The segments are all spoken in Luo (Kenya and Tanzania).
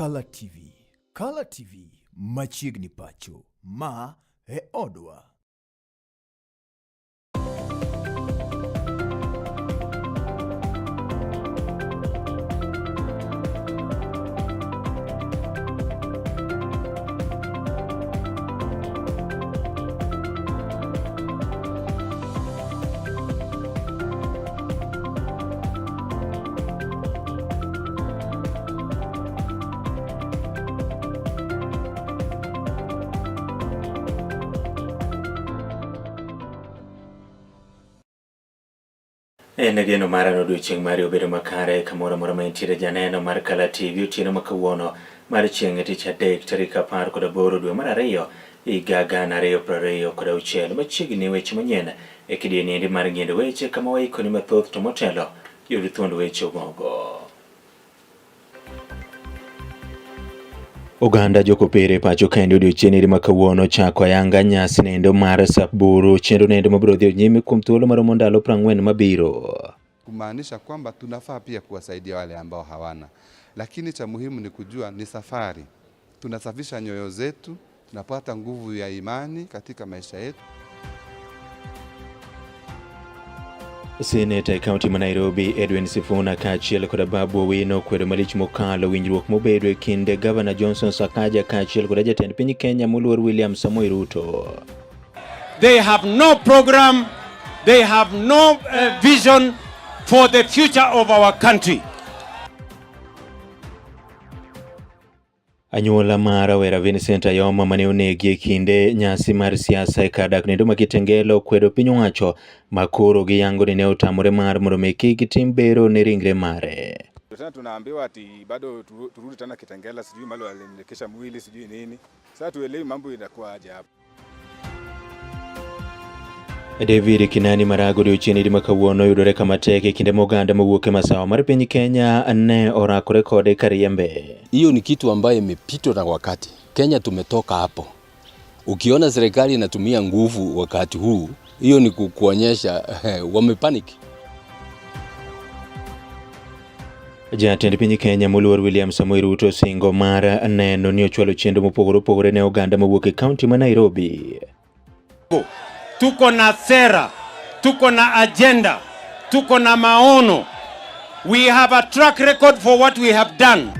Kala TV. Kala TV machiegni pacho. Ma e odwa. En geno mara ni odiochieng' mari obedo makare kamoro amora ma intiere janeno mar Kala TV otieno ma kawuono mar chieng' tich adek tarik 18 dwe mar ariyo higa 2026. Machiegni weche manyien e kidieny endi mar ng'iendo weche kama waikoni mathoth to motelo yud thuond weche ogogo. Oganda jokopere pacho kaendi odiochieng' eri ma kawuono chako ayanga nyasi nendo mar sap buru chenro nendo mabiro dhi nyime kuom thuolo maromo ndalo 40 mabiro. Kumaanisha kwamba tunafaa pia kuwasaidia wale ambao hawana, lakini cha muhimu ni kujua ni safari. Tunasafisha nyoyo zetu, tunapata nguvu ya imani katika maisha yetu. Seneta e kaunti ma Nairobi Edwin Sifuna kaachiel kod Babu Owino kwedo malich mokalo winjruok mobedo e kind Gavana Johnson Sakaja kaachiel kod jatend piny Kenya moluor William Samoei Ruto. They have no program, they have no vision for the future of our country. Anyuola mar rawera Vincent Ayoma mane onegi e kinde nyasi mar siasa e kar dak nendo ma Kitengela okwedo piny owacho ma koro giyango ni ne otamore mar mondo mi kik gitim bero ne ringre mare. Tena tunaambiwa ati bado turudi tena Kitengela, sijui mahali walimrekesha mwili sijui nini. Sasa tuelewi mambo inakuwa aje hapa. David Kinani Marago odiochieng' ma kawuono yudore kama tek e kinde ma oganda mowuok e masawa mar piny Kenya ne orakore kode kariembe. Hiyo ni kitu ambayo imepitwa na wakati. Kenya tumetoka hapo. Ukiona serikali inatumia nguvu wakati huu, hiyo ni kukuonyesha wamepanic. Jatend piny Kenya moluor William Samoei Ruto singo mar neno ni ochwalo chenro mopogore opogore ne oganda mowuok e kaunti ma Nairobi. Tuko na sera, tuko na agenda, tuko na maono. We have a track record for what we have done.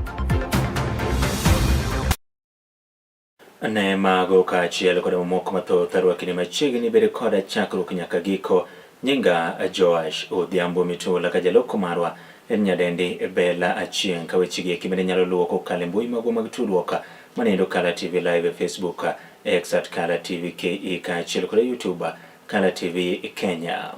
Ne mago kaachiel kod mamoko mathoth arwakni machiegni bedo koda chakruok nyaka giko. Nyinga Joash Odhiambo Mitula ka jaloko marwa en nyadendi Bella Achieng' ka wechegi eki bende nyalo luwo kokalo e mbui magwa mag tudruok manendo Kala TV Live e Facebook, X at Kala TV KE kaachiel kod YouTube Kala TV Kenya.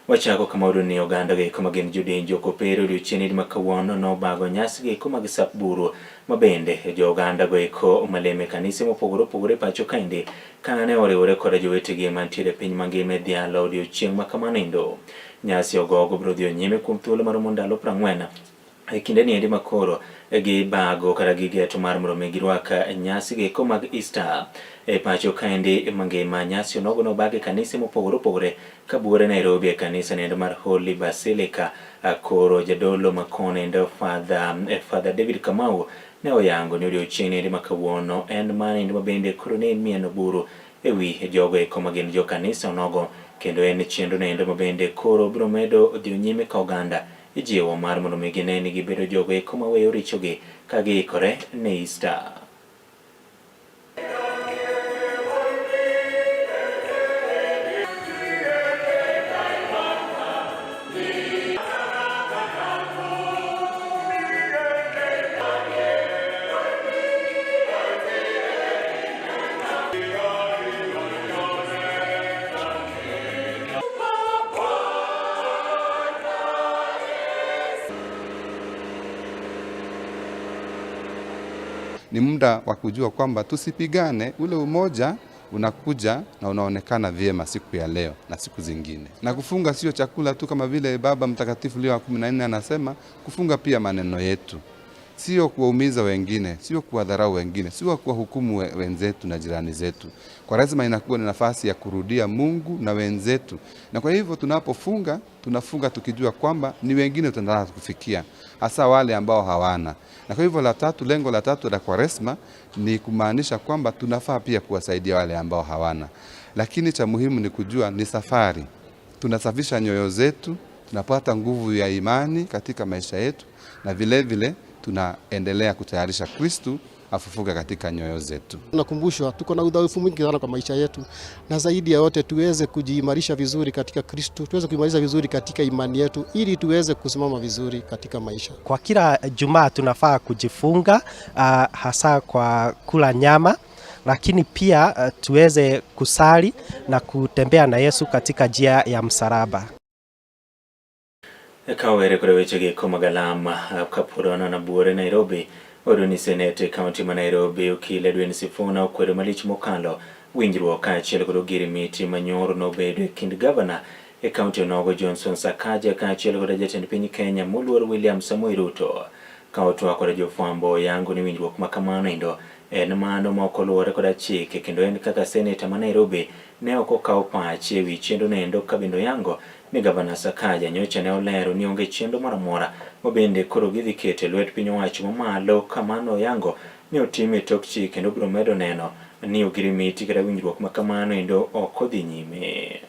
Wachako kama wayudo ni oganda go ma gin jodin jokopere odiochieng' ma kawuono nobago nyasi go mag sap buru ma bende jo oganda go eko maleme kanise mopogore opogore pacho kaendi kane oriwore kod jowetegi mantiere e piny mangima e dhialo odiochieng' ma kamano endo. Nyasi ogogo biro dhi nyime kuom thuolo maromo ndalo 40 e kinde ni endi makoro gibago kata gigeto mar mondo mi girwak nyasi go mag Easter e pacho kaendi mangima. Nyasi onogo nobag e kanise mopogore opogore kabuore Nairobi e kanisa nendo mar Holy Basilica. Koro jadolo makone endo Father David Kamau ne oyango ni odiochieng' endi ma kawuono en mano endi ma bende koro ne mieno buru e wi jogo eko ma gin jo kanisa onogo kendo en chenro nendo ma bende koro biro medo dhi nyime ka oganda ijiwo mar mondo mi gine ni gibedo jogo eko maweyo richogi ka giikore ne Easter. Ni muda wa kujua kwamba tusipigane, ule umoja unakuja na unaonekana vyema siku ya leo na siku zingine. Na kufunga sio chakula tu, kama vile Baba Mtakatifu Leo wa 14 anasema, kufunga pia maneno yetu. Sio kuwaumiza wengine, sio kuwadharau wengine, sio kuwahukumu wenzetu na jirani zetu. Kwaresma inakuwa ni nafasi ya kurudia Mungu na wenzetu. Na kwa hivyo tunapofunga, tunafunga tukijua kwamba ni wengine tunataka kufikia, hasa wale ambao hawana. Na kwa hivyo lengo la tatu la Kwaresma ni kumaanisha kwamba tunafaa pia kuwasaidia wale ambao hawana. Lakini cha muhimu ni kujua ni safari. Tunasafisha nyoyo zetu, tunapata nguvu ya imani katika maisha yetu, na vile vile tunaendelea kutayarisha Kristu afufuke katika nyoyo zetu. Tunakumbushwa tuko na udhaifu mwingi sana kwa maisha yetu, na zaidi ya yote tuweze kujiimarisha vizuri katika Kristu, tuweze kuimarisha vizuri katika imani yetu ili tuweze kusimama vizuri katika maisha. Kwa kila Jumaa tunafaa kujifunga, hasa kwa kula nyama, lakini pia tuweze kusali na kutembea na Yesu katika njia ya msalaba. Ka owere kod weche gi mag alam kapod wanono buore Nairobi, oyudo ni Senate e kaunti ma Nairobi okil Edwin Sifuna okwedo malich mokalo winjruok kaachiel kod ogirimiti manyoro nobedo e kind gavana e kaunti onogo Johnson Sakaja kaachiel kod jatend piny Kenya moluor William Samoei Ruto. Ka otwak kod jofwambo oyango ni winjruok ma kamano endo en mano ma ok oluwore koda chike kendo en kaka seneta ma Nairobi ne ok okawo pache ewi chenro noendo ka bende oyango ni gavana Sakaja nyocha ne olero ni onge chenro moro amora ma bende koro gidhi keto e lwet piny owacho mamalo ka mano oyango ni otime e tok chik kendo biro medo neno ni ogirimiti kata winjruok ma kamano endo ok odhi nyime.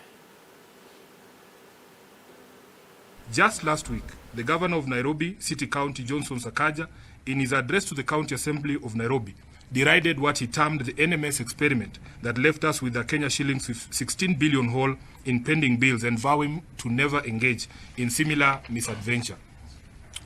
Just last week, the governor of Nairobi City County, Johnson Sakaja, in his address to the County Assembly of Nairobi, derided what he termed the NMS experiment that left us with a Kenya shillings 16 billion hole in pending bills and vowing to never engage in similar misadventure.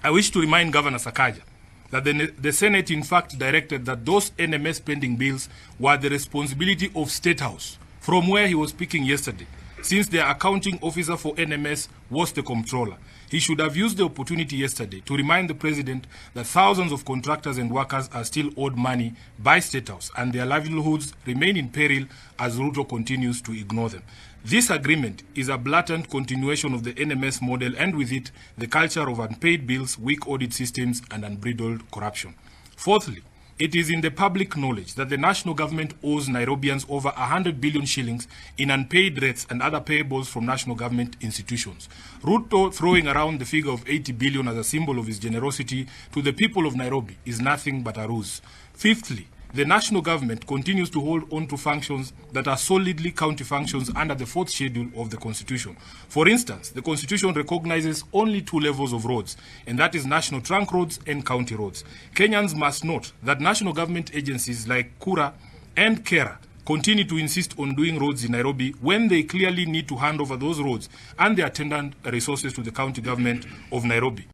I wish to remind Governor Sakaja that the Senate in fact directed that those NMS pending bills were the responsibility of State House, from where he was speaking yesterday, since the accounting officer for NMS was the comptroller. He should have used the opportunity yesterday to remind the president that thousands of contractors and workers are still owed money by State House and their livelihoods remain in peril as Ruto continues to ignore them. This agreement is a blatant continuation of the NMS model and with it, the culture of unpaid bills, weak audit systems, and unbridled corruption. Fourthly, it is in the public knowledge that the national government owes Nairobians over 100 billion shillings in unpaid rates and other payables from national government institutions. Ruto throwing around the figure of 80 billion as a symbol of his generosity to the people of Nairobi is nothing but a ruse. Fifthly, the national government continues to hold on to functions that are solidly county functions under the fourth schedule of the Constitution. For instance, the Constitution recognizes only two levels of roads, and that is national trunk roads and county roads. Kenyans must note that national government agencies like KURA and KERA continue to insist on doing roads in Nairobi when they clearly need to hand over those roads and the attendant resources to the county government of Nairobi.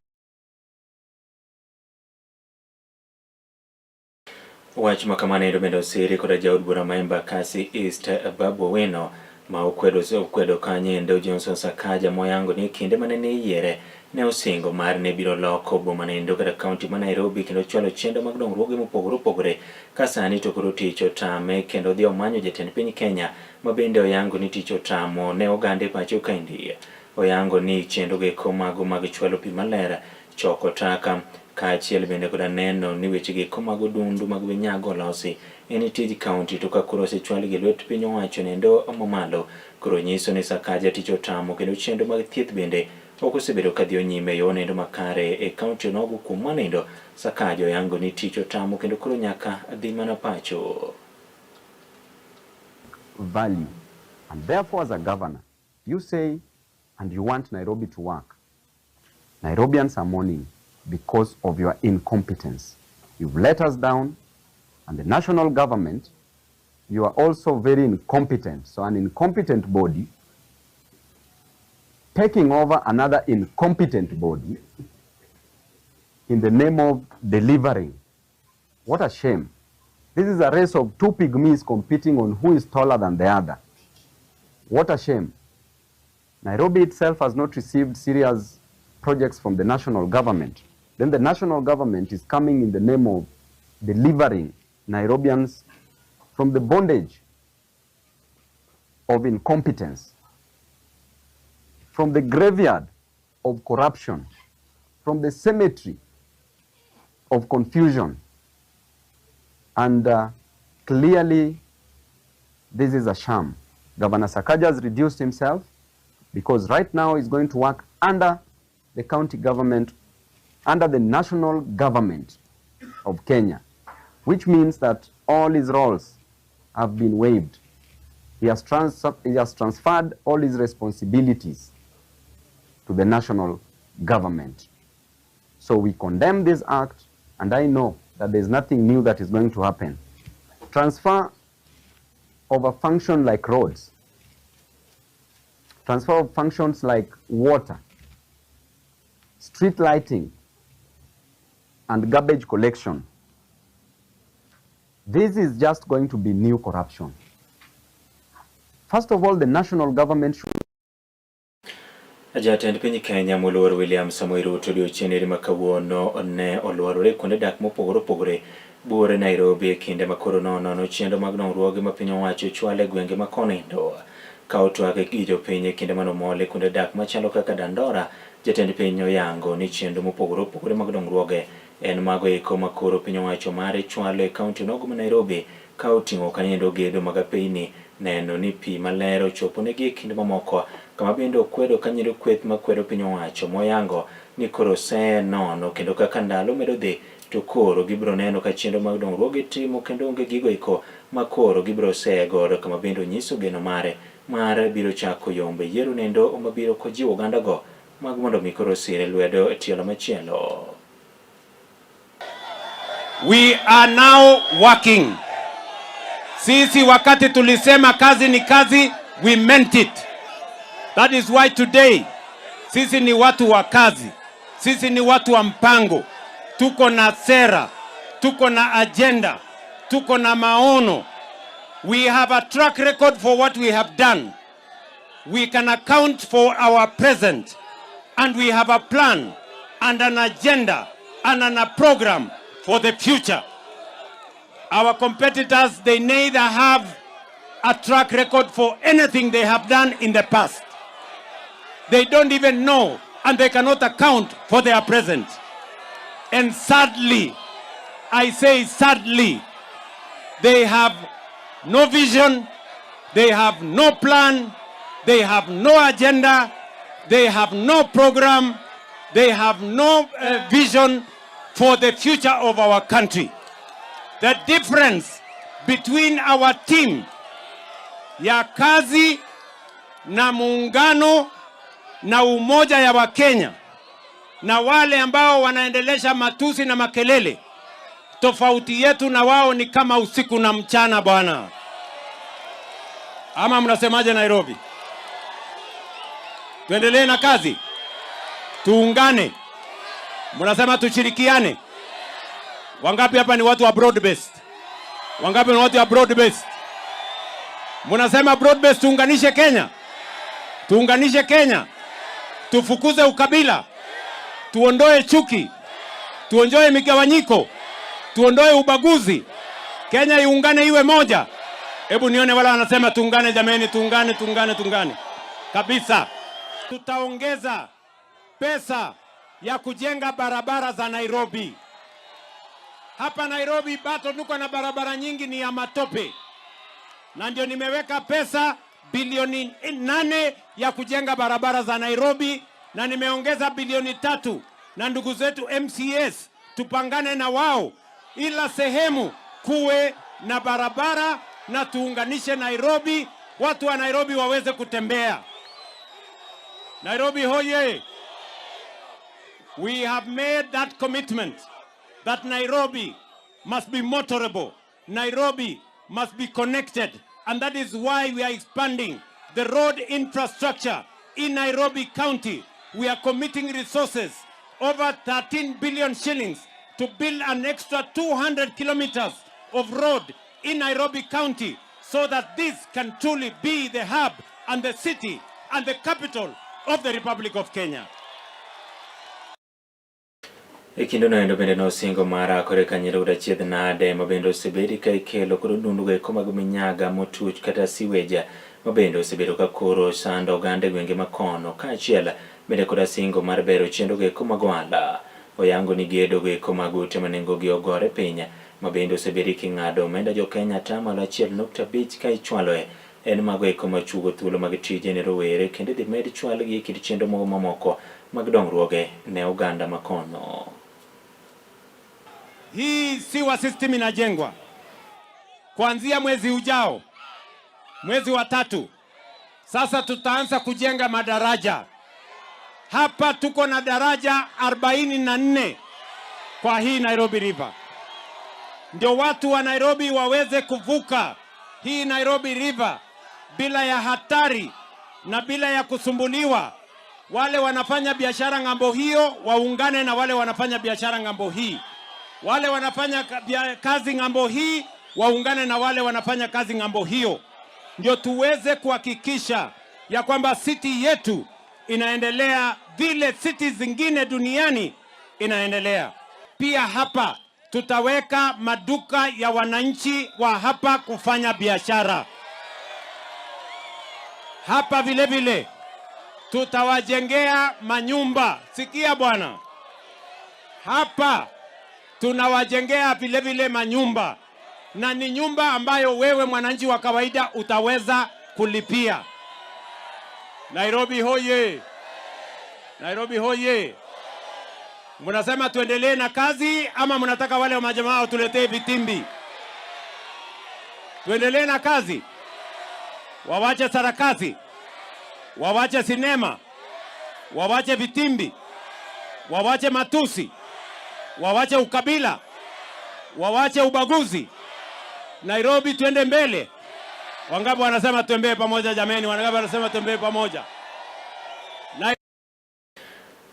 Wach ma kamano endo bende osiri koda jaod bura ma Embakasi East Babu Owino ma okwedo kanyo endo Johnson Sakaja moyango ni kinde mane ne iyiere ne osingo mar ne biro loko boma endo kata kaunti ma Nairobi kendo chwalo chenro mag dongruoge mopogore opogore ka sani to koro tich otame kendo odhi omanyo jatend piny Kenya ma bende oyango ni tich otamo ne oganda e pacho kaendi. Oyango ni chenro go mago mag chwalo pi maler, choko taka kaachiel bende koda neno ni weche gi mag odundu mag winyago olosi en tij kaunti to ka koro osechwalgi e lwet piny owacho nendo mamalo koro nyiso ni Sakaja tich otamo kendo chenro mag thieth bende ok osebedo kadhi nyime e yo nendo makare e kaunti onogo. Kuom mano Sakaja oyango ni tich otamo kendo koro nyaka dhi mana pacho. Value. And therefore, as a governor, you say and you want Nairobi to work. Nairobians are mourning because of your incompetence. You've let us down, and the national government, you are also very incompetent. So an incompetent body taking over another incompetent body in the name of delivering. What a shame. This is a race of two pygmies competing on who is taller than the other. What a shame. Nairobi itself has not received serious projects from the national government. Then the national government is coming in the name of delivering Nairobians from the bondage of incompetence, from the graveyard of corruption, from the cemetery of confusion. And clearly, this is a sham. Governor Sakaja has reduced himself because right now he's going to work under the county government, under the national government of Kenya, which means that all his roles have been waived. He has transferred all his responsibilities to the national government. So we condemn this act, and I know that there's nothing new that is going to happen. Transfer of a function like roads, transfer of functions like water, street lighting, and garbage collection. This is just going to be new corruption. First of all, the national government should Jatend piny Kenya moluor William Samoei Ruto odiochieng' ma kawuono ne oluorore kuonde dak mopogore opogore buore Nairobi e kinde ma koro nonono chenro mag dongruoge ma piny owacho chwalo e gwenge ma konindo. Ka otwak gi jopiny e kinde manomole kuonde dak machalo kaka Dandora, jatend piny oyango ni chenro mopogore opogore mag dongruoge en mago eko ma koro piny owacho mare chwalo e kaunti onogo ma Nairobi ka oting'o kanyo gedo mag apeyni neno ni pi maler ochopo negi e kinde mamoko kama bende okwedo kanyero kweth makwedo piny owacho moyango ni koro osenono kendo kaka ndalo medo dhi to koro gibiro neno ka chenro mag dongruoge timo kendo onge gigo eko ma koro gibiro seye godo kama bende onyiso geno mare mar biro chako yombe yiero nendo mabiro kojiwo oganda go mag mondo mi koro sire lwedo e tielo machielo. We are now working. Sisi wakati tulisema kazi ni kazi, we meant it. That is why today, sisi ni watu wa kazi. Sisi ni watu wa mpango. Tuko na sera, tuko na agenda, tuko na maono. We have a track record for what we have done. We can account for our present. And we have a plan and an agenda and a program for the future. Our competitors, they neither have a track record for anything they have done in the past. They don't even know, and they cannot account for their present. And sadly, I say sadly, they have no vision, they have no plan, they have no agenda, they have no program, they have no vision for the future of our country. The difference between our team ya kazi na muungano na umoja ya Wakenya na wale ambao wanaendelesha matusi na makelele, tofauti yetu na wao ni kama usiku na mchana bwana. Ama mnasemaje Nairobi? Tuendelee na kazi, tuungane. Mnasema tushirikiane. Wangapi hapa ni watu wa broad based? Wangapi ni watu wa broad based? Mnasema broad based, tuunganishe Kenya. Tuunganishe Kenya. Tufukuze ukabila. Tuondoe chuki. Tuondoe migawanyiko. Tuondoe ubaguzi. Kenya iungane iwe moja. Hebu nione wala wanasema tuungane jameni, tuungane, tuungane, tuungane. Kabisa. Tutaongeza pesa ya kujenga barabara za Nairobi. Hapa Nairobi bado tuko na barabara nyingi ni ya matope. Na ndio nimeweka pesa bilioni 8 ya kujenga barabara za Nairobi, na nimeongeza bilioni 3 na ndugu zetu MCS tupangane na wao ila sehemu kuwe na barabara na tuunganishe Nairobi, watu wa Nairobi waweze kutembea. Nairobi hoye! We have made that commitment that Nairobi must be motorable. Nairobi must be connected. And that is why we are expanding the road infrastructure in Nairobi County. We are committing resources, over 13 billion shillings, to build an extra 200 kilometers of road in Nairobi County so that this can truly be the hub and the city and the capital of the Republic of Kenya. E kinde noendo bende nosingo mara kore kanyero yudo achiedh nade ma bende osebedi ka ikelo kod odundu eko mag minyaga motuch kata siweja ma bende osebedo ka koro sando oganda e gwenge makono kaachiel bende kod singo mar bero chenro eko mag ohala. Oyango ni gedo goeko mag ute ma nengogi ogore piny ma bende osebedi king'ado omenda jo Kenya atamalo 1.5 ka ichwaloe en mago eko machuogo thuolo mag tije ne rowere kendo idhi med chwalgi e kit chenro moko mamoko mag dongruoge ne oganda ma kono. Hii sewer system inajengwa kuanzia mwezi ujao, mwezi wa tatu. Sasa tutaanza kujenga madaraja hapa. Tuko na daraja 44 kwa hii Nairobi River, ndio watu wa Nairobi waweze kuvuka hii Nairobi River bila ya hatari na bila ya kusumbuliwa. Wale wanafanya biashara ng'ambo hiyo waungane na wale wanafanya biashara ng'ambo hii, wale wanafanya kazi ng'ambo hii waungane na wale wanafanya kazi ng'ambo hiyo, ndio tuweze kuhakikisha ya kwamba city yetu inaendelea vile city zingine duniani inaendelea. Pia hapa tutaweka maduka ya wananchi wa hapa kufanya biashara hapa. Vile vile tutawajengea manyumba. Sikia bwana, hapa tunawajengea vile vile manyumba, na ni nyumba ambayo wewe mwananchi wa kawaida utaweza kulipia. Nairobi hoye! Nairobi hoye! Mnasema tuendelee na kazi ama mnataka wale wa majamaa watuletee vitimbi? Tuendelee na kazi, wawache sarakasi, wawache sinema, wawache vitimbi, wawache matusi, wawache ukabila, wawache ubaguzi. Nairobi tuende mbele. Wangapi wanasema tuembee pamoja jameni? Wangapi wanasema tuembee pamoja?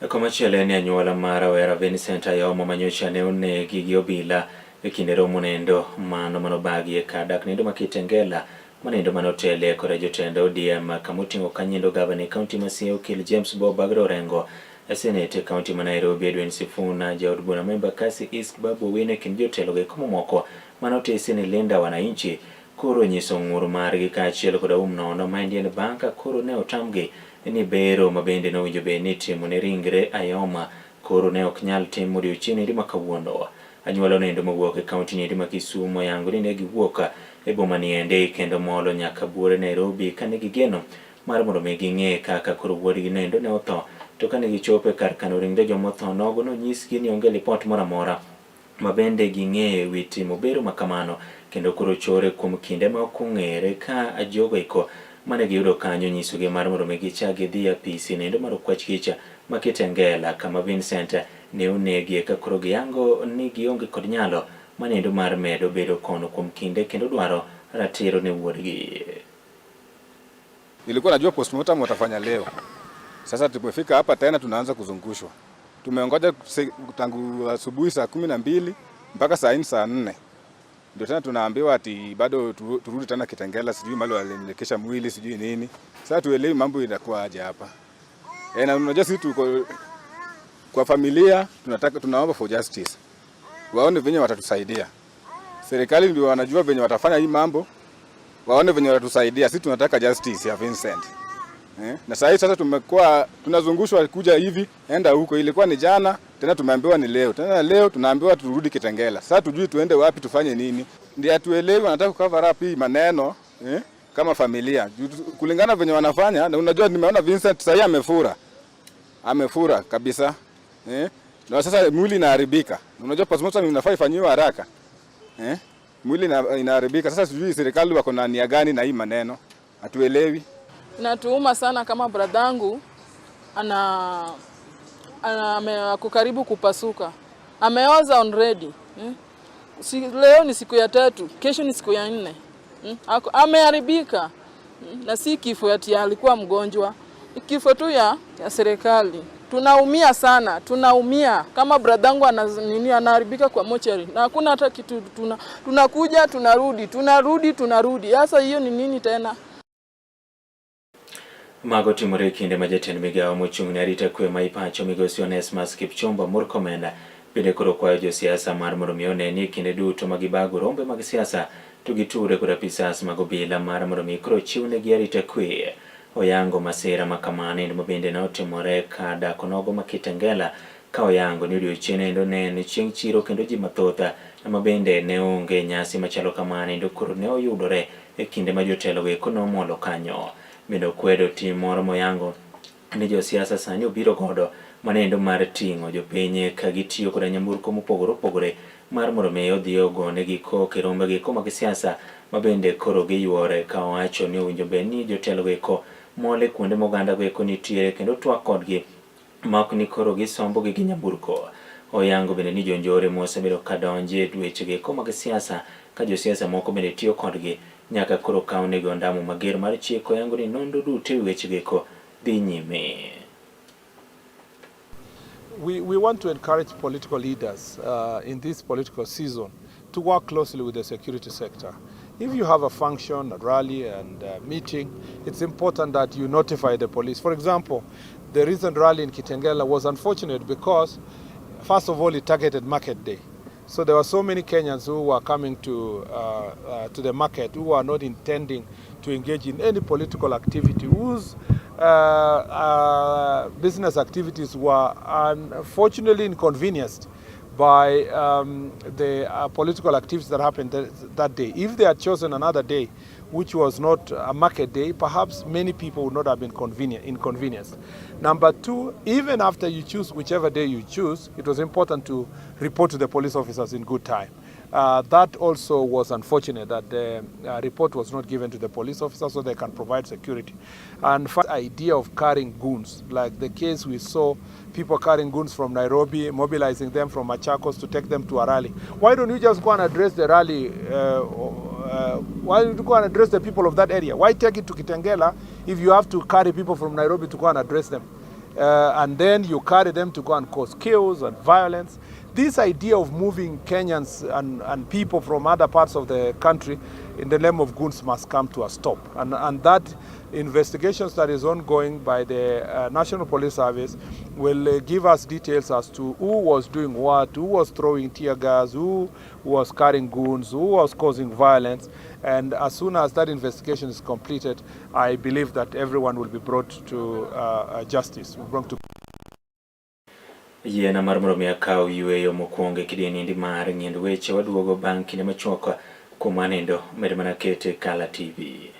Komachielo en ni anyuola mar rawera Vincent Ayomo manyocha ne onegi gi obila e kinde romo nendo mano manobagi e kar dak nendo ma Kitengela manendo manotelie koda jotend ODM kamoting'o kanyiendo gavana e kaunti ma Siaya Okil James Bob Agro Orengo, Senate e kaunti ma Nairobi Edwin Sifuna, jaod bura ma Embakasi East Babu Owino e kind jotelo go mamoko manotesi ni Linda Wananchi koro nyiso ng'ur margi kaachiel koda um nono maendi en bang' ka koro ne otamgi ni bero ma bende nowinjo bed ni itimo ne ringre Ayoma koro ne ok nyal tim odiochieng' endi ma kawuono. Anyuola noendo mowuok e kaunti niendi ma Kisumu oyango ni ne giwuok e boma niendi kendo molo nyaka buore Nairobi kane gigeno mar mondo mi ging'e kaka koro wuodgi noendo ne otho. To kane gichopo e kar kano ringre jomotho nogo nonyisgi ni onge lipot moro amora ma bende ging'eyo e wi timo bero ma kamano kendo koro chore kuom kinde ma ok ong'ere ka jogo eko mane giyudo kanyo nyisogi mar mondo mi gichak gidhi e apisi nendo mar okwach kich ma Kitengela kama Vincent ne onegie ka koro giyango ni gionge kod nyalo manendo mar medo bedo kono kuom kinde kendo dwaro ratiro ne wuodgi. Nilikuwa najua postmortem watafanya leo. Sasa tumefika hapa tena tunaanza kuzungushwa. Tumeongoja tangu asubuhi saa 12 mpaka saa 4 saa 4. Ndio tena tunaambiwa ati bado turudi tena Kitengela, sijui mahali walimlekesha mwili sijui nini. Sasa tuelewi mambo inakuwa aje hapa. Na unajua sisi tuko kwa familia, tunaomba for justice. Waone venye watatusaidia. Serikali ndio wanajua venye watafanya hii mambo. Waone venye watatusaidia. Sisi tunataka justice ya Vincent. Na sasa sasa tumekuwa tunazungushwa kuja hivi, enda huko. Ilikuwa ni jana, tena tumeambiwa ni leo. Tena leo tunaambiwa turudi Kitengela. Sasa tujui tuende wapi, tufanye nini? Ndio hatuelewi, wanataka cover up hii maneno kama familia. Kulingana venye wanafanya, na unajua nimeona Vincent sasa amefura. Amefura kabisa. Na sasa mwili inaharibika. Unajua postmortem inafaa ifanyiwe haraka. Mwili inaharibika. Sasa sijui serikali wako na nia gani na hii maneno. Hatuelewi. Inatuuma sana kama bradhangu ako karibu kupasuka. Ameoza already. Si, leo ni siku ya 3, kesho ni siku ya 4. Ameharibika. Na si kifo ati alikuwa mgonjwa. Ni kifo tu ya serikali. Tunaumia sana, tunaumia kama bradhangu anaharibika kwa mochari. Na hakuna hata kitu, tunakuja, tunarudi, tunarudi, tunarudi. Sasa hiyo ni nini tena? Mago timore e kinde ma jatend migawo mochung' ne arita kwe ma ipacho migosi Onesmus Kipchumba Murkomen bende koro kwayo josiasa mar mondo mi one ni kinde duto ma gibago rombe mag siasa to giture kod apisas mag obila mar mondo mi koro chiwnegi arita kwe. Oyango masira ma kamano ma bende ne otimore ka dak onogo ma Kitengela Ka oyango ni odiochieng' endo ne en chieng' chiro kendo ji mathoth ema bende ne onge e nyasi machalo kamano endo koro ne oyudore e kinde ma jotelo go eko nomolo kanyo. Bende okwedo tim moro moyango ni josiasa sani obiro godo mano endo mar ting'o jopiny ka gitiyo koda nyamburko mopogore opogore mar mondo mi odhi ogonegi koko e rombe gi mag siasa ma bende koro giyuore ka owacho ni owinjo bed ni jotelo go eko mol e kuonde ma oganda go eko nitiere kendo twak kodgi ma ok ni koro gisombo gi gi nyamburko. Oyango bende ni jonjore mosebedo ka donjo e weche go eko mag siasa ka josiasa moko bende tiyo kodgi nyaka koro kawnegi ondamo mager mar chik. Oyango ni nonro duto e wi weche go eko dhi nyime. We want to encourage political leaders in this political season to work closely with the security sector. If you have a function, a rally, and a meeting, it's important that you notify the police. For example, the recent rally in Kitengela was unfortunate because, first of all, it targeted market day. So there were so many Kenyans who were coming to the market who were not intending to engage in any political activity, whose business activities were unfortunately inconvenienced by the political activities that happened that day. If they had chosen another day, which was not a market day, perhaps many people would not have been inconvenienced. Number two, even after you choose whichever day you choose, it was important to report to the police officers in good time. That also was unfortunate that the report was not given to the police officers so they can provide security. And the idea of carrying goons, like the case we saw people carrying goons from Nairobi, mobilizing them from Machakos to take them to a rally. Why don't you just go and address the rally? Why don't you go and address the people of that area? Why take it to Kitengela if you have to carry people from Nairobi to go and address them? And then you carry them to go and cause chaos and violence. This idea of moving Kenyans and people from other parts of the country in the name of goons must come to a stop. And that investigations that is ongoing by the National Police Service will give us details as to who was doing what, who was throwing tear gas, who was carrying goons, who was causing violence. And as soon as that investigation is completed, I believe that everyone will be brought to justice. Brought to Yiena mar mondo mi akaw yueyo mokwongo e kidieny mar ng'iend weche waduogo bang' kinde machuok kuom manendo med mana kete Kala TV.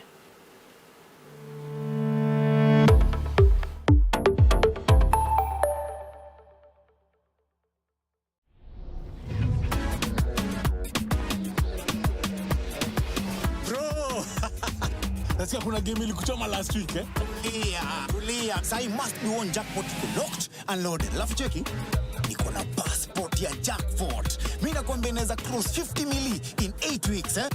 Bro! Nasikia kuna game ilikuchoma last week, eh? Tulia, tulia. Sai must be one jackpot iko locked and loaded. Alafu cheki, niko na passport ya jackpot. Mimi nakwambia inaweza cross 50 mili in 8 weeks, eh?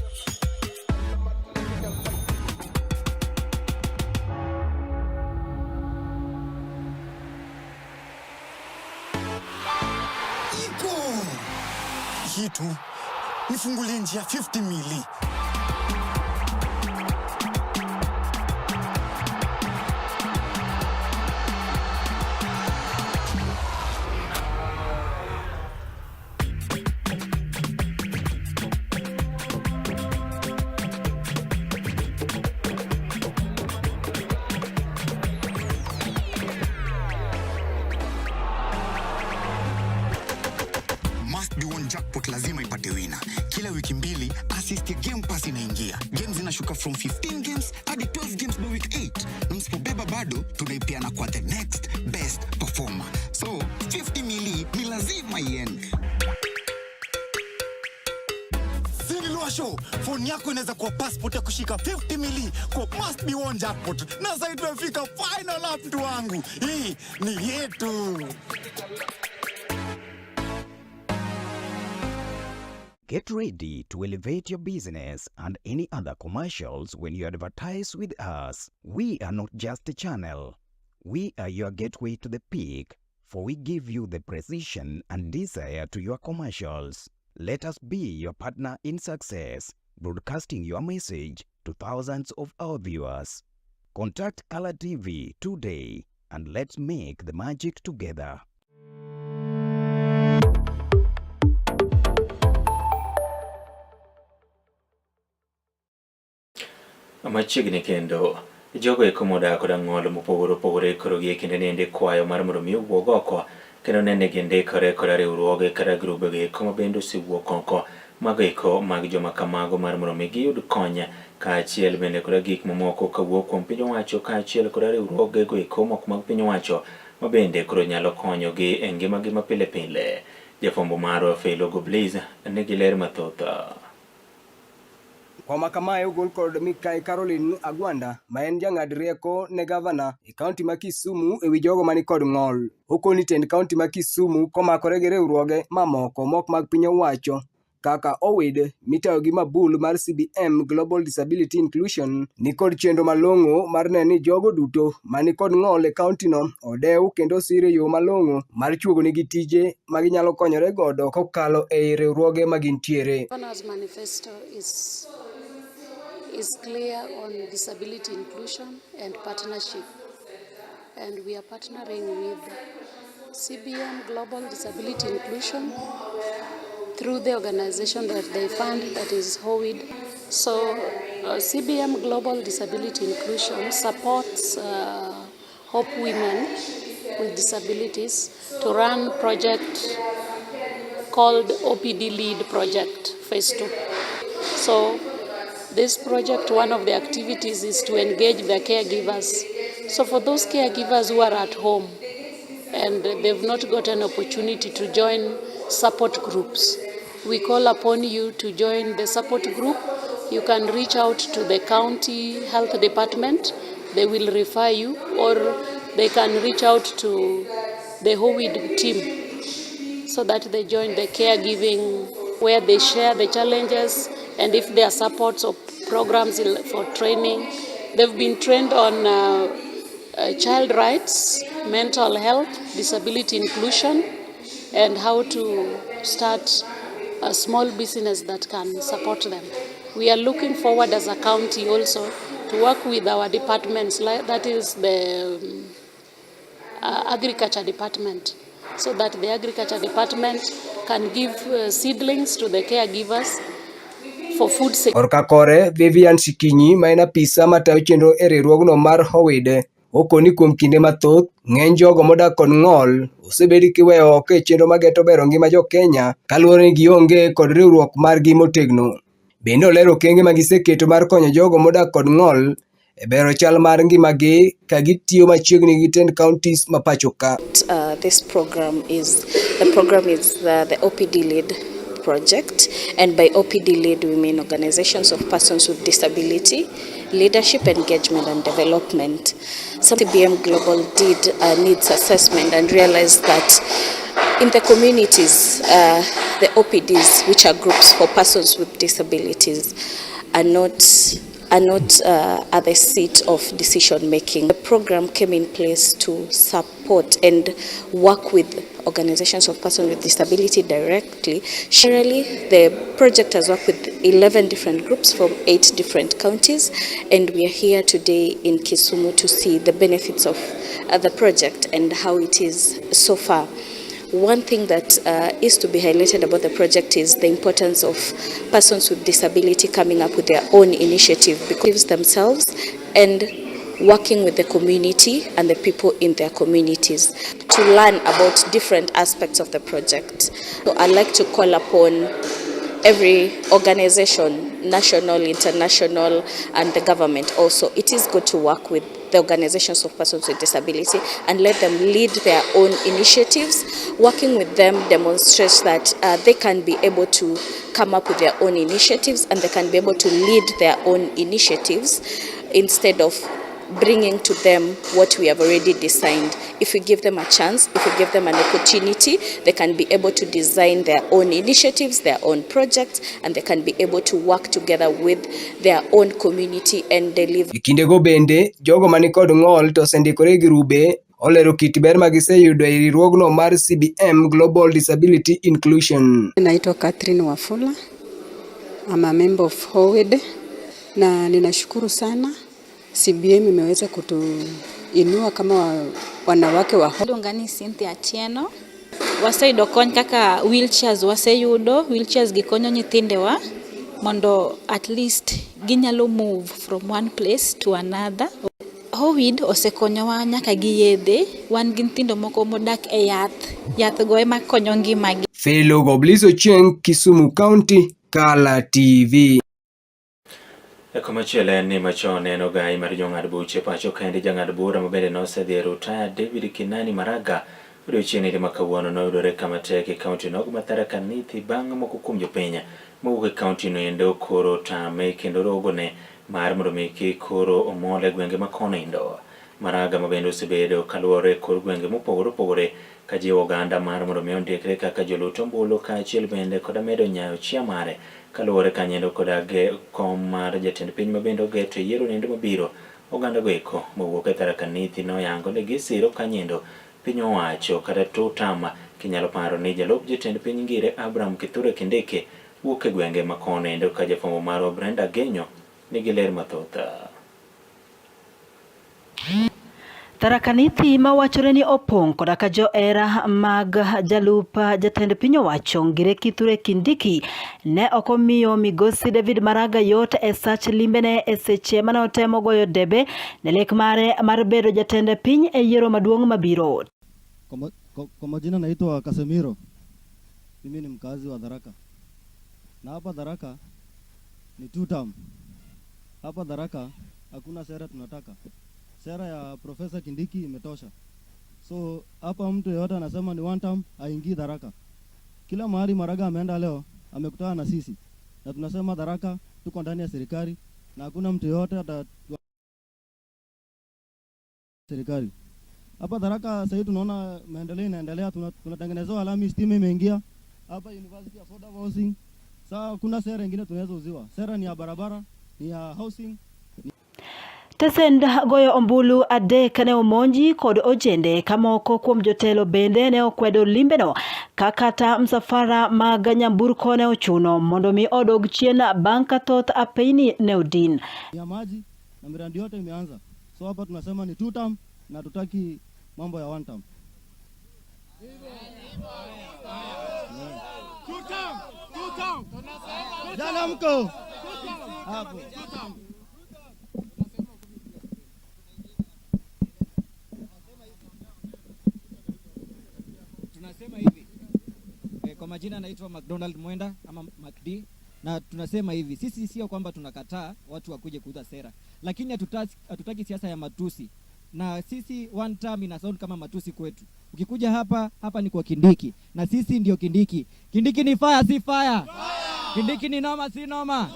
Iko. Hii tu nifungulie njia 50 mili. Must be one jackpot lazima ipate winner. Kila wiki mbili assist ya Game Pass inaingia. Games zinashuka from 15 games hadi 12 games by week 8. Na msipobeba bado tunaipeana kwa the next best performer. So 50 mili ni lazima iende. Show, phone yako inaweza kuwa passport ya kushika 50 mili kwa must be one jackpot. Na sasa tumefika final lap, mtu wangu. Hii ni yetu. Get ready to elevate your business and any other commercials when you advertise with us. We are not just a channel. We are your gateway to the peak, for we give you the precision and desire to your commercials. Let us be your partner in success, broadcasting your message to thousands of our viewers. Contact Color TV today and let's make the magic together. Machiegni kendo jogo eko modak koda ng'ol mopogore opogore koro gi e kinde nende kwayo mar mondo mi owuog oko kendo nene gindikore koda riwruoge kata grube go eko ma bende osewuok oko mago eko mag joma kamago mar mondo mi giyud kony kaachiel bende koda gik mamoko kawuok kuom piny owacho kaachiel koda riwruoge go eko moko mag piny owacho ma bende koro nyalo konyogi e ngimagi ma pile pile. Jafwambo marwa Felo Gobliz nigi ler mathoth. Kwa ma kamae ogol kod Mikai Caroline Agwanda ma en jang'ad rieko ne gavana e kaunti ma Kisumu ewi jogo mani kod ng'ol. Okoni tend kaunti ma Kisumu komakore gi riwruoge mamoko mok mag piny owacho kaka OWID mitayo gi mabul mar CBM Global Disability Inclusion ni kod chenro malong'o mar neno ni jogo duto mani kod ng'ol e kauntino odew kendo osir e yo malong'o mar chuogonegi tije ma ginyalo konyore godo kokalo ei riwruoge ma gintiere. Governor's manifesto is clear on disability inclusion and partnership. And we are partnering with CBM Global Disability Inclusion through the organization that they fund, that is HOWID. So CBM Global Disability Inclusion supports Hope Women with Disabilities to run project called OPD Lead Project Phase 2. So this project, one of the activities is to engage the caregivers. So for those caregivers who are at home and they've not got an opportunity to join support groups, we call upon you to join the support group. You can reach out to the county health department. They will refer you, or they can reach out to the HOWID team so that they join the caregiving where they share the challenges and if there are supports or programs for training. They've been trained on child rights, mental health, disability inclusion, and how to start a small business that can support them. We are looking forward as a county also to work with our departments, like that is the agriculture department, so that the agriculture department can give seedlings to the caregivers for food security. Korka kore, Vivian Sikinyi ma en apisa matayo chenro e riwruogno mar HOWID okoni kuom kinde mathoth ng'eny jogo modak kod ng'ol osebedi kiweyo oko e chenro mageto bero ngima jo-Kenya kaluwore ni gionge kod riwruok margi motegno. Bende olero okenge ma giseketo mar konyo jogo modak kod ng'ol e bero chal mar ngimagi ka gitiyo machiegni gi tend counties ma pacho ka. This program is the program is the OPD lead project, and by OPD lead we mean organizations of persons with disability, leadership, engagement and development. So CBM Global did a needs assessment and realized that in the communities, the OPDs, which are groups for persons with disabilities, are not at the seat of decision making. The program came in place to support and work with organizations of persons with disability directly. Generally, the project has worked with 11 different groups from 8 different counties, and we are here today in Kisumu to see the benefits of the project and how it is so far. One thing that is to be highlighted about the project is the importance of persons with disability coming up with their own initiative, because themselves and working with the community and the people in their communities to learn about different aspects of the project. So I'd like to call upon every organization, national, international, and the government also. It is good to work with the organizations of persons with disability and let them lead their own initiatives. Working with them demonstrates that they can be able to come up with their own initiatives and they can be able to lead their own initiatives instead of bringing to them what we have already designed. If we give them a chance, if we give them an opportunity, they can be able to design their own initiatives, their own projects, and they can be able to work together with their own community and deliver. E kindego bende, jogo manikod ng'ol to osendikore e grube olero kit ber ma giseyudo e riwruogno mar CBM Global Disability Inclusion. Naitwa Catherine Wafula. I'm a member of HOWID na ninashukuru sana CBM imeweza kutuinua kama wanawake wa Iluonga ni Cynthia Atieno. Waseyudo kony kaka wheelchairs waseyudo, wheelchairs gi konyo nyithindewa mondo at least ginyalo move from one place to another. HOWID osekonyowa nyaka gi yedhe, wan gi nyithindo moko modak e yath, yath go ema konyo ngimagi. Fellow Goblis Ochieng, Kisumu County, Kala TV. Komachielo en ni machon en ogai mar jong'ad buche pacho kende jang'ad bura ma bende nosedhi e rutaya David Kinani Maraga odiochieng' ma kawuono noyudore kama tek e kaunti nogo ma Tharaka Nithi bang' moko kuom jopiny mowuok e kaunti no endo koro tame kendo rogone mar mondo mi kik koro omol e gwenge ma kono endo. Maraga ma bende osebedo kaluwore e kor gwenge mopogore opogore ka jiwo oganda mar mondo mi ondikre kaka jolut ombulu kaachiel bende koda medo nyayo chia mare kaluwore kanyendo koda kom mar jatend piny ma bende ogeto e yiero nendo mabiro. Oganda go eko mowuok e Tharaka Nithi noyango ni gisiro kanyendo piny owacho kata tutam kinyalo paro ni jalup jatend piny Ngire Abraham Kithure Kindiki wuok e gwenge ma kono endo ka jafwambo marwa Brenda Genyo nigi ler mathoth. Tharaka Nithi mawachore ni opong' koda ka johera mag jalup jatend piny owacho Ngire Kithure Kindiki ne ok omiyo migosi David Maraga yot e sach limbene e seche mane otemo goyo debe ne lek mare mar bedo jatend piny e yiero maduong' mabiro. Kwa majina naitwa Kasemiro. Mimi ni mkazi wa Tharaka. Na hapa Tharaka ni two term. Hapa Tharaka hakuna sera tunataka. Sera ya Profesa Kindiki imetosha. So hapa mtu yeyote anasema ni one term haingii Tharaka. Kila mahali Maraga ameenda leo amekutana na sisi. Na tunasema Tharaka tuko ndani ya serikali na hakuna mtu yeyote ata serikali. Hapa Tharaka sasa hivi tunaona maendeleo inaendelea, tunatengenezewa lami, stima imeingia hapa University Affordable Housing. Sasa kuna sera ingine tunaweza uziwa. Sera ni ya barabara, ni ya housing. Tesend goyo ombulu adek ne omonji kod ojende ka moko kuom jotelo bende ne okwedo limbeno ka kata msafara mag nyamburko ne ochuno mondo mi odog chien bang' ka thoth apeyni ne odin. Ya maji na miradi yote imeanza. So hapa tunasema ni two term na tutaki mambo ya one term. Jana mko hapo. Tunasema hivi kwa majina naitwa McDonald Mwenda ama MacD, na tunasema hivi, sisi sio kwamba tunakataa watu wakuje kuuza sera, lakini hatutaki siasa ya matusi, na sisi one term ina sound kama matusi kwetu. Ukikuja hapa, hapa ni kwa Kindiki na sisi ndio Kindiki. Kindiki ni fire, si fire? Kindiki ni noma, si noma?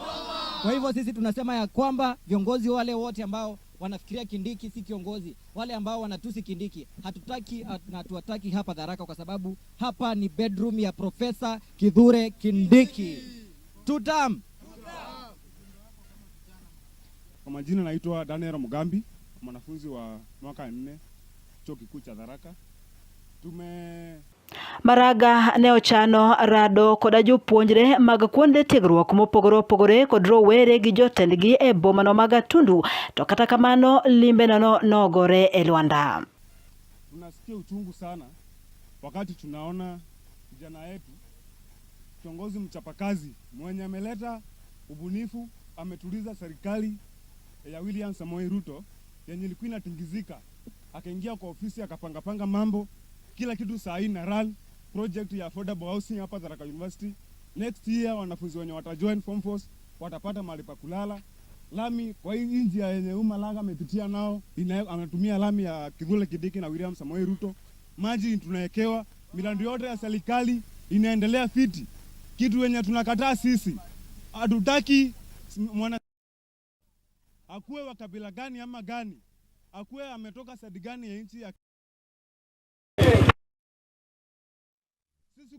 Kwa hivyo sisi tunasema ya kwamba viongozi wale wote ambao wanafikiria Kindiki si kiongozi, wale ambao wanatusi Kindiki hatutaki na hatuwataki hapa Tharaka, kwa sababu hapa ni bedroom ya Profesa Kithure Kindiki. Two term. Kwa majina naitwa Daniel Mugambi, mwanafunzi wa mwaka 4 chuo kikuu cha Tharaka. Tume Maraga ne ochano rado koda jopuonjre mag kuonde tiegruok mopogore opogore kod rowere gi jotendgi e bomano ma Gatundu, to kata kamano limbeno nogore e lwanda. Tunasikia uchungu sana wakati tunaona kijana yetu kiongozi mchapakazi mwenye ameleta ubunifu, ametuliza serikali ya William Samoei Ruto yenye ilikuwa inatingizika, akaingia kwa ofisi akapangapanga mambo kila kitu saa hii na run project ya affordable housing hapa Tharaka University. Next year wanafunzi wenye watajoin form force watapata mahali pa kulala. Lami kwa hii njia yenye Maraga amepitia nao anatumia lami ya Kithure Kindiki na William Samoei Ruto. Maji tunawekewa, miradi yote ya serikali inaendelea fiti. Kitu wenye tunakataa sisi, hatutaki mwana akuwe wa kabila gani ama gani, akuwe ametoka side gani ya nchi ya sisi.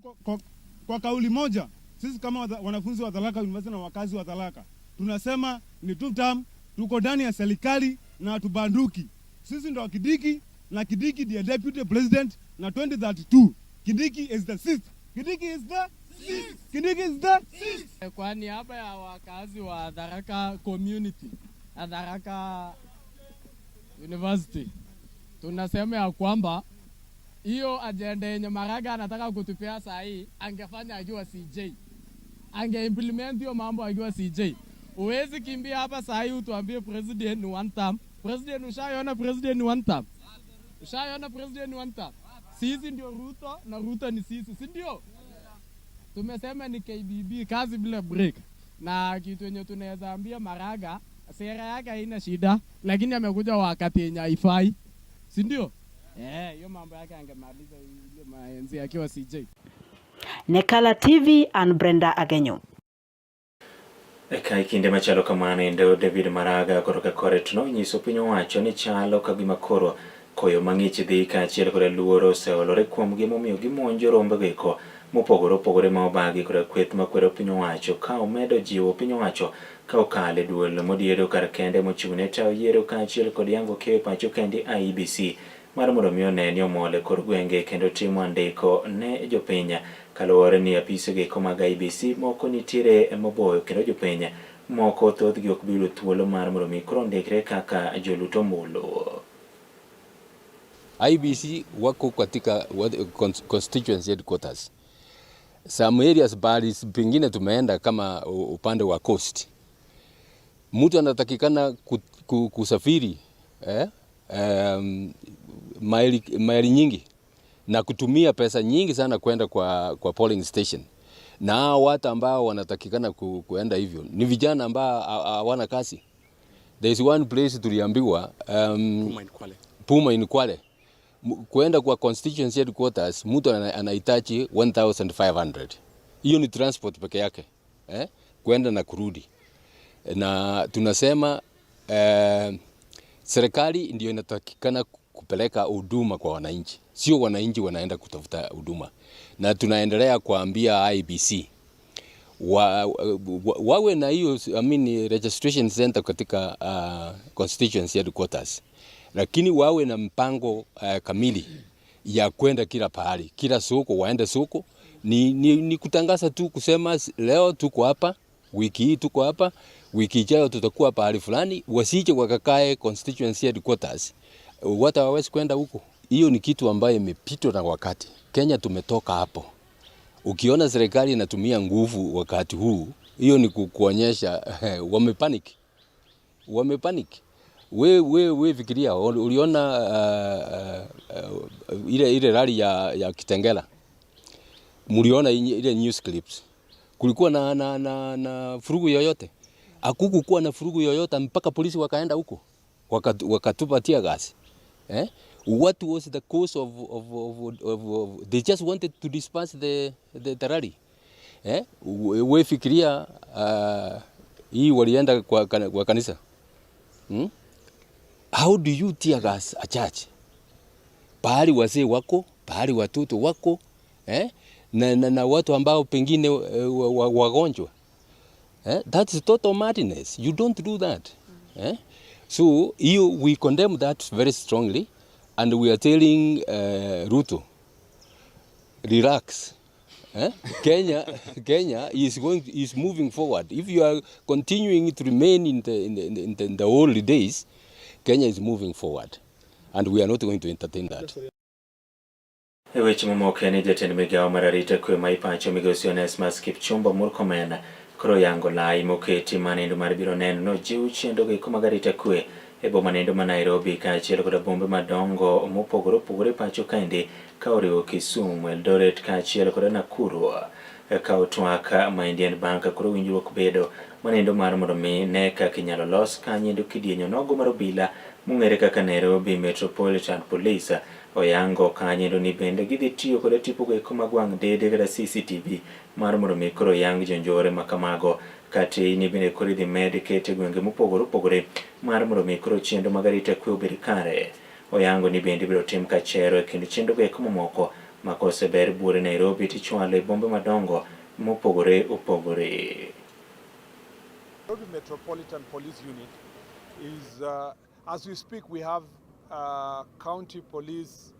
Kwa kauli moja, sisi kama wanafunzi wa Tharaka University na wakazi wa Tharaka tunasema ni two term, tuko ndani ya serikali na hatubanduki. Sisi ndo Kindiki na Kindiki ndiye deputy president na 2032 Kindiki is the sixth. Kindiki is the sixth. Kindiki is the sixth. Kwa niaba ya wakazi wa Tharaka community na Tharaka University tunasema ya kwamba hiyo agenda yenye Maraga anataka kutupea saa hii angefanya akiwa CJ, angeimplement hiyo mambo akiwa CJ. Huwezi kimbia hapa saa hii utuambie president ni one term. President, ushaiona president ni one term? Ushaiona president ni one term? Sisi ndio Ruto na Ruto ni sisi, si ndio? Tumesema ni KBB, kazi bila break. Na kitu yenye tunaweza ambia Maraga, sera yake haina shida, lakini amekuja wakati yenye haifai, si ndio? Eh, hiyo mambo yake angemaliza ile maenzi akiwa CJ. Ne Kala TV an Brenda Agenyo. Eka e kinde machalo kamano endo David Maraga korka kore to nonyiso piny owacho ni chalo ka gima koro koyo mang'ich dhi kaachiel koda luoro oseolore kuomgi momiyo gimonjo rombego eko mopogore opogore ma obagi koda kweth makwero piny owacho ka omedo jiwo piny owacho ka okalo e duol modiedo kar kende mochung' ne tayo yiero kaachiel kod yango keyo e pacho kendi IEBC mar mondo mi one ni omol e kor gwenge kendo timo andiko ne jopiny kaluwore ni apise go eko mag IEBC moko nitiere maboyo kendo jopiny moko thothgi ok bi yudo thuolo mar mondo mi koro ondikre kaka jolut ombulu. IEBC wako katika constituency headquarters. Some areas bali pengine tumeenda kama upande wa coast, mtu anatakikana kusafiri maili nyingi na kutumia pesa nyingi sana kwenda kwa polling station, na hao watu ambao wanatakikana kuenda hivyo ni vijana ambao hawana kazi. There is one place tuliambiwa Puma in Kwale. Puma in Kwale. Kuenda kwa constituency headquarters mtu anahitaji 1500. Hiyo ni transport peke yake, kuenda na kurudi. Na tunasema serikali ndio inatakikana kupeleka huduma kwa wananchi, sio wananchi wanaenda kutafuta huduma. Na tunaendelea kuambia IEBC wawe na hiyo, I mean, registration center katika constituency headquarters, lakini wawe na mpango kamili ya kwenda kila pahali, kila soko waende soko. Ni kutangaza tu kusema leo tuko hapa, wiki hii tuko hapa, wiki ijayo tutakuwa pahali fulani, wasije wakakae constituency headquarters, watu hawawezi kwenda huko. Hiyo ni kitu ambayo imepitwa na wakati. Kenya tumetoka hapo. Ukiona serikali inatumia nguvu wakati huu, hiyo ni kuonyesha wamepanic. Wamepanic. We fikiria, uliona ile rally ya Kitengela. Mliona ile news clips. Kulikuwa na furugu yoyote? Hakukuwa na furugu yoyote mpaka polisi wakaenda huko. Wakatupa tear gas. What was the cause of they just wanted to disperse the rally. We fikiria, hii walienda kwa kanisa. How do you tear gas a church? Pahali wazee wako, pahali watoto wako, Na watu ambao pengine wagonjwa. That is total madness. You don't do that. So we condemn that very strongly, and we are telling Ruto, relax. Kenya is moving forward. If you are continuing to remain in the old days, Kenya is moving forward, and we are not going to entertain that. E weche mamoko en ni jatend migawo mar arita kwe ma ipacho migosi Onesmus Kipchumba Murkomen koro yango lai moketi manendo mar biro neno nojiw chenro go eko mag arita kwe e boma nendo ma Nairobi kaachiel koda bombe madongo mopogore opogore e pacho kaendi ka oriwo Kisumu, Eldoret kaachiel koda Nakuru. Ka otwak maendi en bang' ka koro winjruok bedo manendo mar mondo mi ne kaka inyalo los kanyo kidienyo nogo mar obila mong'ere kaka Nairobi Metropolitan Police. Oyango kanyo ni bende gidhi tiyo koda tipo go eko mag wang' dede kata CCTV mar mondo mi koro yang jonjore makamago. Kateyni bende koro idhi med ket e gwenge mopogore opogore mar mondo mi koro chenro mag arita kwe obed kare. Oyango ni bende ibiro tim kachero e kind chenro go eko mamoko ma koseber buore Nairobi tichwalo e bombe madongo mopogore opogore. Nairobi Metropolitan Police Unit is, as we speak, we have county police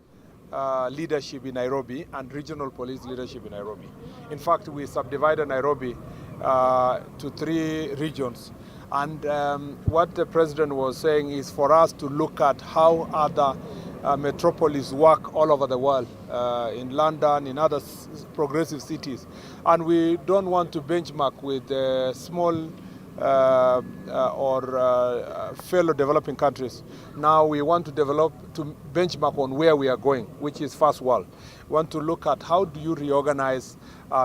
leadership in Nairobi and regional police leadership in Nairobi. In fact, we subdivided Nairobi to 3 regions. And what the president was saying is for us to look at how other metropolis work all over the world, in London, in other progressive cities. And we don't want to benchmark with the small or fellow developing countries. Now we want to develop to benchmark on where we are going, which is first world. We want to look at how do you reorganize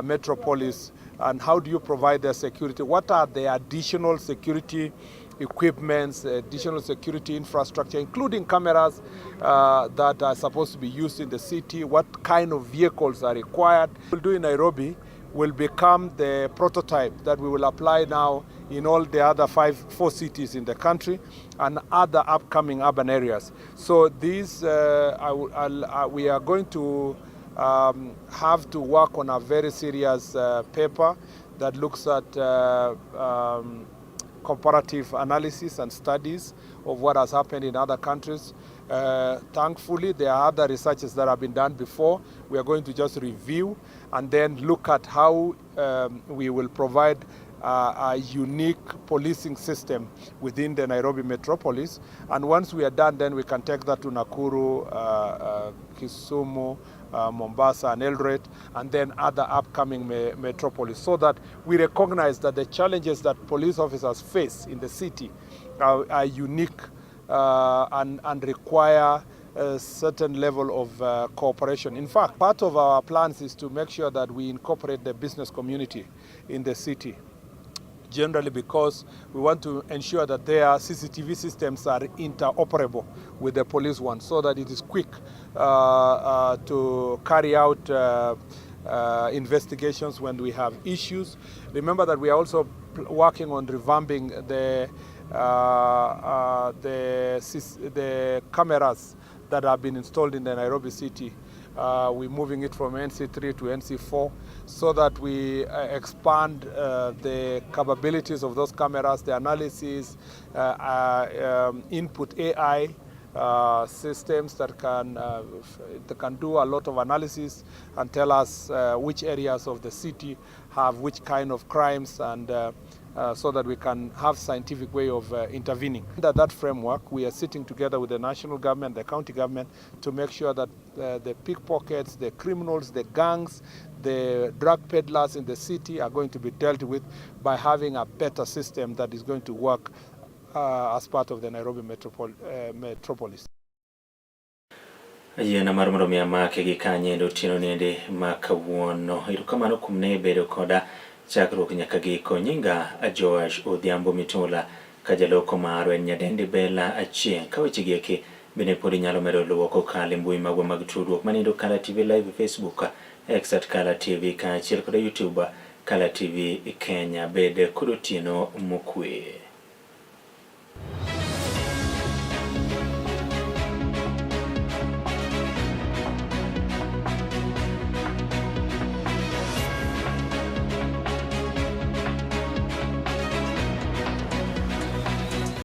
metropolis and how do you provide their security? What are the additional security equipments, additional security infrastructure, including cameras that are supposed to be used in the city, what kind of vehicles are required. We'll do in Nairobi will become the prototype that we will apply now in all the other four cities in the country and other upcoming urban areas. So these, we are going to have to work on a very serious paper that looks at comparative analysis and studies of what has happened in other countries. Thankfully, there are other researches that have been done before. We are going to just review and then look at how we will provide a unique policing system within the Nairobi metropolis. And once we are done, then we can take that to Nakuru, Kisumu, Mombasa and Eldoret, and then other upcoming metropolis, so that we recognize that the challenges that police officers face in the city are unique and require a certain level of cooperation. In fact, part of our plans is to make sure that we incorporate the business community in the city, generally because we want to ensure that their CCTV systems are interoperable with the police ones, so that it is quick to carry out investigations when we have issues. Remember that we are also working on revamping the cameras that have been installed in the Nairobi city. We're moving it from NC3 to NC4 so that we expand the capabilities of those cameras, the analysis, input AI systems that can do a lot of analysis and tell us which areas of the city have which kind of crimes, and so that we can have scientific way of intervening. Under that framework, we are sitting together with the national government, the county government, to make sure that the pickpockets, the criminals, the gangs, the drug peddlers in the city are going to be dealt with by having a better system that is going to work as part of the Nairobi metropolis. Yiena mar mondo mi amake gi kanye otieno nende ma kawuono. Erokamano kuom ne bedo koda chakruok nyaka giko. Nyinga Joash Odhiambo Mitola ka jaloko marwa en nyadendi Bella Achieng'. Ka weche gi eki bende pod inyalo medo luwo kokalo e mbui magwa mag tudruok manindo Kala TV Live, Facebook, X at Kala TV kaachiel kod YouTube Kala TV Kenya. Bed kod otieno mokwe.